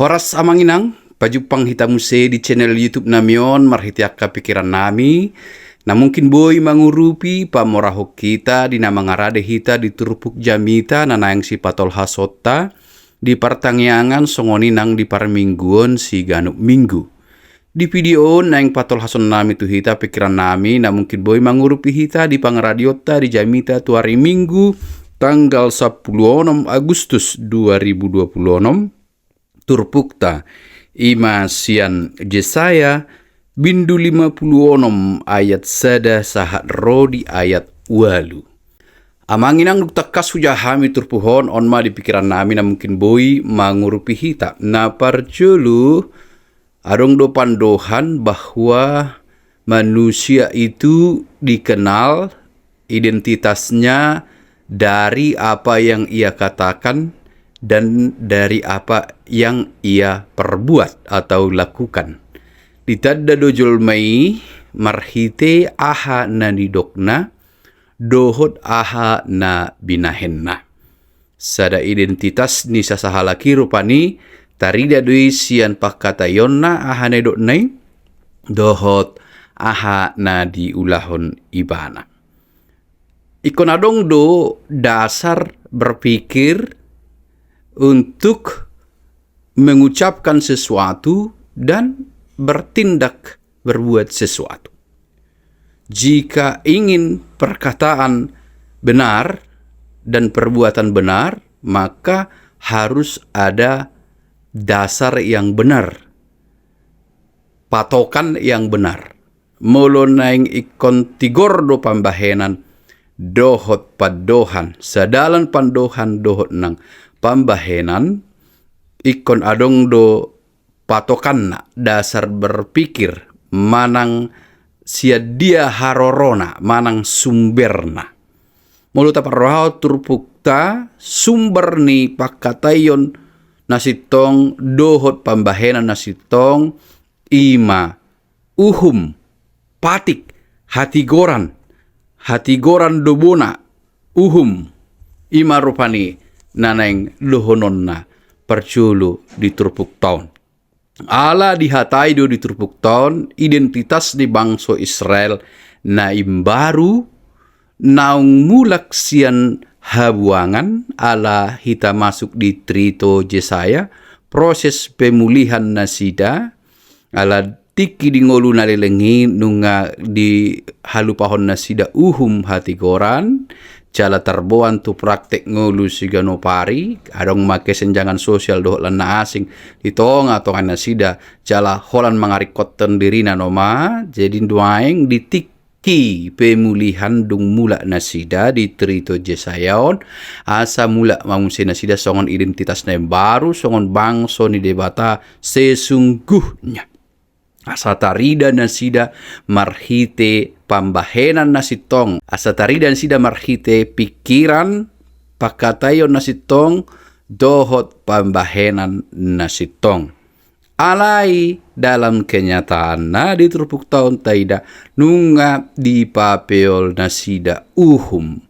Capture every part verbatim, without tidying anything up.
Horas amang inang, pajumpang hita muse di channel YouTube nami on marhite angka pikiran nami, na mungkin boi mangurupi pamorahon hita di na mangarade hita di turpuk jamita na naeng sipatolhasonta di partangiangan songon i nang di parmingguon siganup minggu. Di video on naeng patolhason nami tu hita pikiran nami na mungkin boi mangurupi hita di pangaradionta di jamita tu ari Minggu tanggal sampulu onom Agustus dua ribu dua pulu onom, turpukta ima sian Jesaya bindu lima pulu onom ayat sada sahat ro di ayat ualu. Amang inang, dung tangkas hujaha hami turpuk on, on ma di pikiran nami na mungkin boi mangurupi hita. Na parjolo, adong do pandohan bahwa manusia itu dikenal identitasnya dari apa yang ia katakan dan dari apa yang ia perbuat atau lakukan. Ditanda do jolma i marhite aha na nidokna dohot aha na binahenna. Sada identitas ni sasahalak i rupani tarida do i sian pangkataionna, aha na nidokna i dohot aha na diulahon ibana. Ingkon adong do dasar berpikir untuk mengucapkan sesuatu dan bertindak, berbuat sesuatu. Jika ingin perkataan benar dan perbuatan benar, maka harus ada dasar yang benar, patokan yang benar. Molo naeng ingkon tigor do pambahenan dohot pandohan, sadalan pandohan dohot nang pambahenan, ingkon adong do patokanna, dasar berpikir, manang sian dia harorona, manang sumberna. Molo taparrohahon turpukta, sumber ni pangkataion na sintong dohot pambahenan na sintong ima uhum, patik, hatigoran, hatigoran do bona, uhum, ima rupani na naeng dohononna parjolo di turpukta on. Ala dihatai do di turpukta on identitas ni bangso Israel na imbaru naung mulak sian habuangan, ala hita masuk di trito Jesaya, proses pemulihan nasida, ala tingki di ngolu na leleng i nunga dihalupahon nasida uhum hatigoran, jala tarboan tu praktek ngolu siganup ari, adong ma kesenjangan sosial dohot lan na asing di tonga-tonga nasida, jala holan mangaringkothon dirina noma, jadi nuaeng di tingki pemulihan dung mulak nasida di trito Jesaya on, asa mulak ma muse nasida songon identitas na imbaru, songon bangso ni Debata sesungguhnya. Asa tarida nasida marhite pambahenan na sintong, asa tarida nasida marhite pikiran, pangkataion na sintong, dohot pambahenan na sintong. Alai dalam kenyataanna di turpukta on taida nunga dipapeol nasida uhum,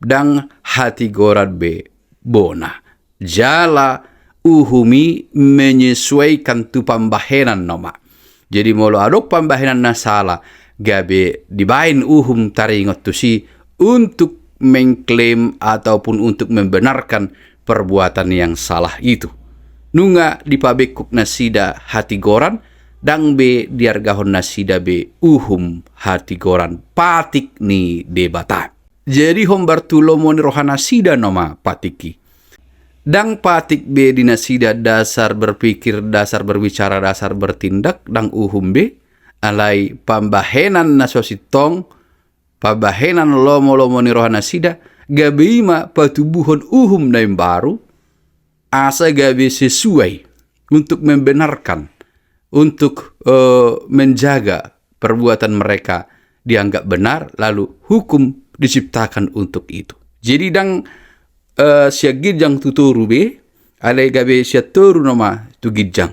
ndang hatigoran be bona. Jala uhum i menyesuaikan tu pambahenan noma. Jadi molo adong pambahenan na sala, gabe dibaen uhum taringot tusi untuk mengklaim ataupun untuk membenarkan perbuatan yang salah itu. Nunga dipabengkuk nasida hatigoran, ndang be diargahon nasida be uhum hatigoran, patik ni Debata. Jadi hombar tu lomo ni roha nasida noma patik i. Ndang patik be di nasida dasar berpikir, dasar berbicara, dasar bertindak, ndang uhum be, alai pambahenan na so sintong, pambahenan lomo-lomo ni roha nasida, gabe ima patubuhon uhum na imbaru, asa gabe sesuai untuk membenarkan, untuk eh, menjaga perbuatan mereka dianggap benar, lalu hukum diciptakan untuk itu. Jadi ndang eh, sian ginjang tu toru be, alai gabe sian toru noma tu ginjang.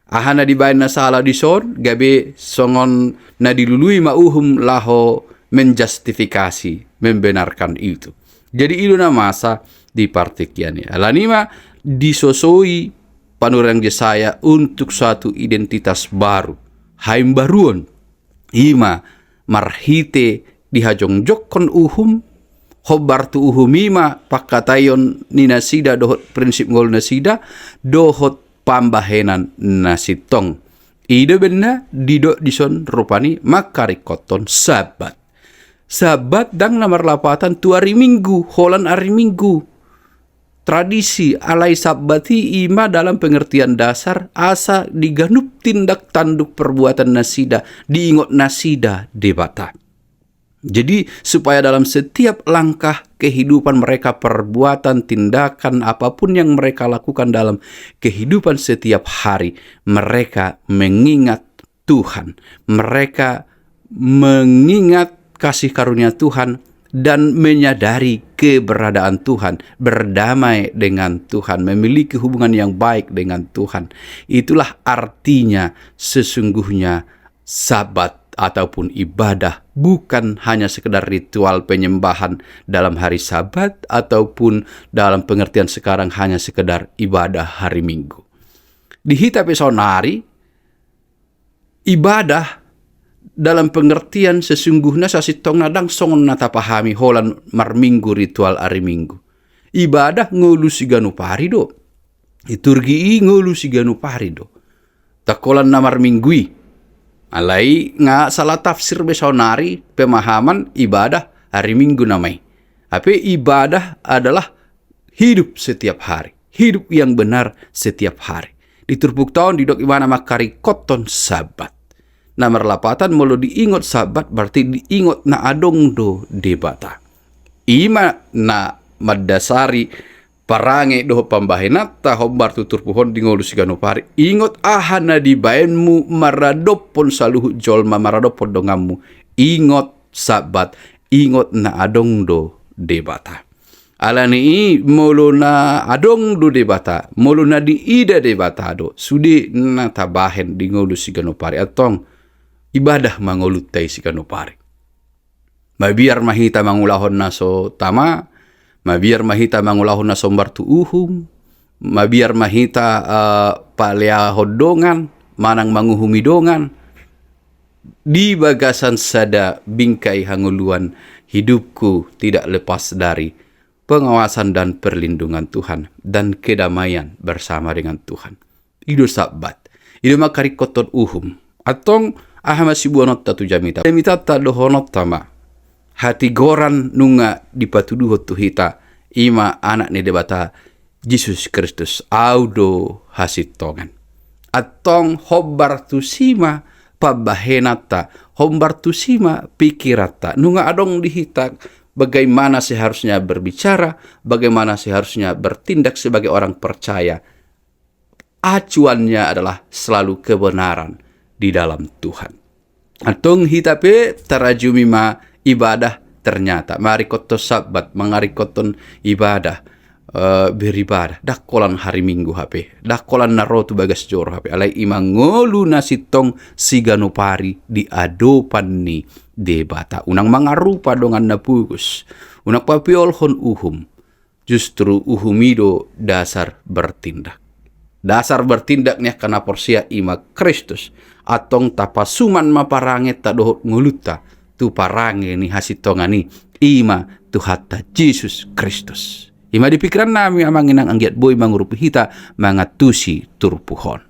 Aha na dibaen na sala dison, gabe songon na dilului ma uhum laho menjustifikasi, membenarkan itu. Jadi i do na masa di partingkian i. Alani ma disosoi panurirang Jesaya untuk suatu identitas baru, haimbaruon. I ma marhite dihajongjongkon uhum, hombar tu uhum i ma pangkataion ni nasida dohot prinsip ngolu nasida, dohot pambahenan na sintong. I do umbahen na didok dison rupani mangkaringkothon Sabbat. Sabbat ndang na marlapatan tu ari Minggu, holan ari Minggu. Tradisi, alai Sabbat i i ma dalam pengertian dasar, asa di ganup tindak tanduk perbuatan nasida, diingot nasida Debata. Jadi, supaya dalam setiap langkah kehidupan mereka, perbuatan, tindakan, apapun yang mereka lakukan dalam kehidupan setiap hari, mereka mengingat Tuhan. Mereka mengingat kasih karunia Tuhan dan menyadari keberadaan Tuhan, berdamai dengan Tuhan, memiliki hubungan yang baik dengan Tuhan. Itulah artinya sesungguhnya Sabat ataupun ibadah, bukan hanya sekedar ritual penyembahan dalam hari Sabat ataupun dalam pengertian sekarang hanya sekedar ibadah hari Minggu. Di hita pe saonari, ibadah dalam pengertian sesungguhna sasintongna ndang songon na tapahami holan marminggu, ritual ari Minggu. Ibadah ngolu siganup ari do. Liturgi i ngolu siganup ari do. Ndang holan na marminggu i. Alai nga salah tafsir be saonari pemahaman ibadah ari Minggu nama i. Hape ibadah adalah hidup setiap hari, hidup yang benar setiap hari. Di turpukta on didok ibana mangkaringkothon Sabat. Na marlapatan molo diingot Sabat berarti diingot na adong do Debata. I ma na mandasari parange dohot pambahenanta hombar tu turpuk on di ngolu siganup ari. Ingot aha na dibaenmu maradophon saluhut jolma, maradophon donganmu. Ingot Sabat, ingot na adong do Debata. Alani i molo na adong do Debata, molo na diida Debata do, sude na tabahen di ngolu siganup ari. Antong ibadah ma ngolunta i siganup ari. Mabiar ma hita mangulahon na so tama, mabiar ma hita mangulahon na so hombar tu uhum, mabiar ma hita, eh, paleahon dongan, manang manguhumi dongan, di bagasan sada bingkai hangoluan, hidupku tidak lepas dari pengawasan dan perlindungan Tuhan dan kedamaian bersama dengan Tuhan. I do Sabat. I do mangkaringkothon uhum. Antong aha ma siboanonta tu jamita? Jamitanta dohononta ma, hatigoran nunga dipatuduhon tu hita, i ma Anak ni Debata, Jesus Kristus, Au do hasintongan. Antong hombar tusi ma pambahenanta, hombar tusi ma pikiranta. Nunga adong di hita bagaimana seharusnya berbicara, bagaimana seharusnya bertindak sebagai orang percaya. Acuannya adalah selalu kebenaran di dalam Tuhan. Antong hita pe tarajumi ma ibadah ternyata. Mangaringkothon Sabat, mangaringkothon ibadah, eh, beribadah. Ndang holan hari Minggu hape. Ndang holan na ro tu bagas joro hape. Alai i ma ngolu na sintong siganup ari di adopan ni Debata. Unang mangarupa dongan na pogos. Unang papiolhon uhum. Justru uhum i do dasar bertindak. Dasar bertindak ni angka na porsea i ma Kristus. Antong tapasuman ma parangenta dohot ngolunta tu parange ni hasintongan i, i ma Tuhanta Jesus Kristus. I ma di pikiran nami amang inang anggiat boi mangurupi hita mangantusi turpuk on.